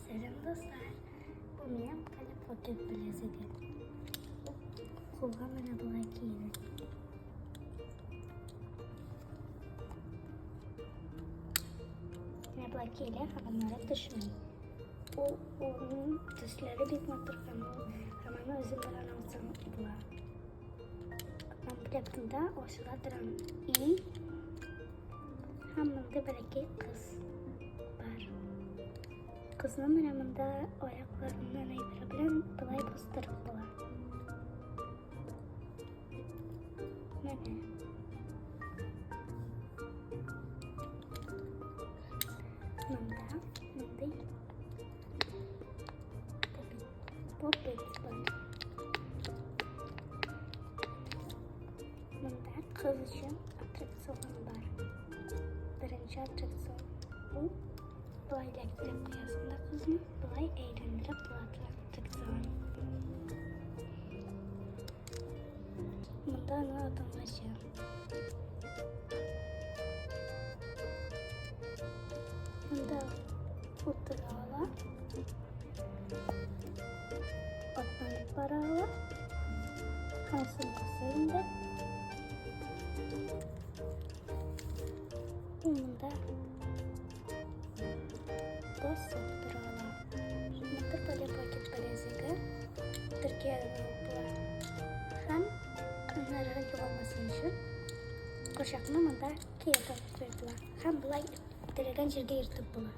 Сәлам, дуслар! Бу минем Полли Покет беләзеге. Кулга менә болай киелә. Менә болай киелә һәм аннары төшми. Ул оның төсләре бик матур һәм ул һәм аны үзең белән алсаң була. Комплектында ачыла торган өй һәм монда бәләкәй кыз бар. Кызны менә монда аякларыннан әйбере белән былай бастырып була. Менә. Монда мондый попит бар. Монда кыз өчен аттракцион бар. Беренче аттракцион. Бу былай эләктереп куясың да кызны, былай әйләндереп була аттракцион. Монда аны атамачы. Монда утыра ала. Атланып бара ала. Һәм соңгысы инде. Ул монда басып тора ала. Монда Полли Покет беләзеге Төркиядән алып була. Һәм аннары югалмасын өчен курчакны монда кире тагып куеп була. Һәм болай теләгән җиргә йөртеп була.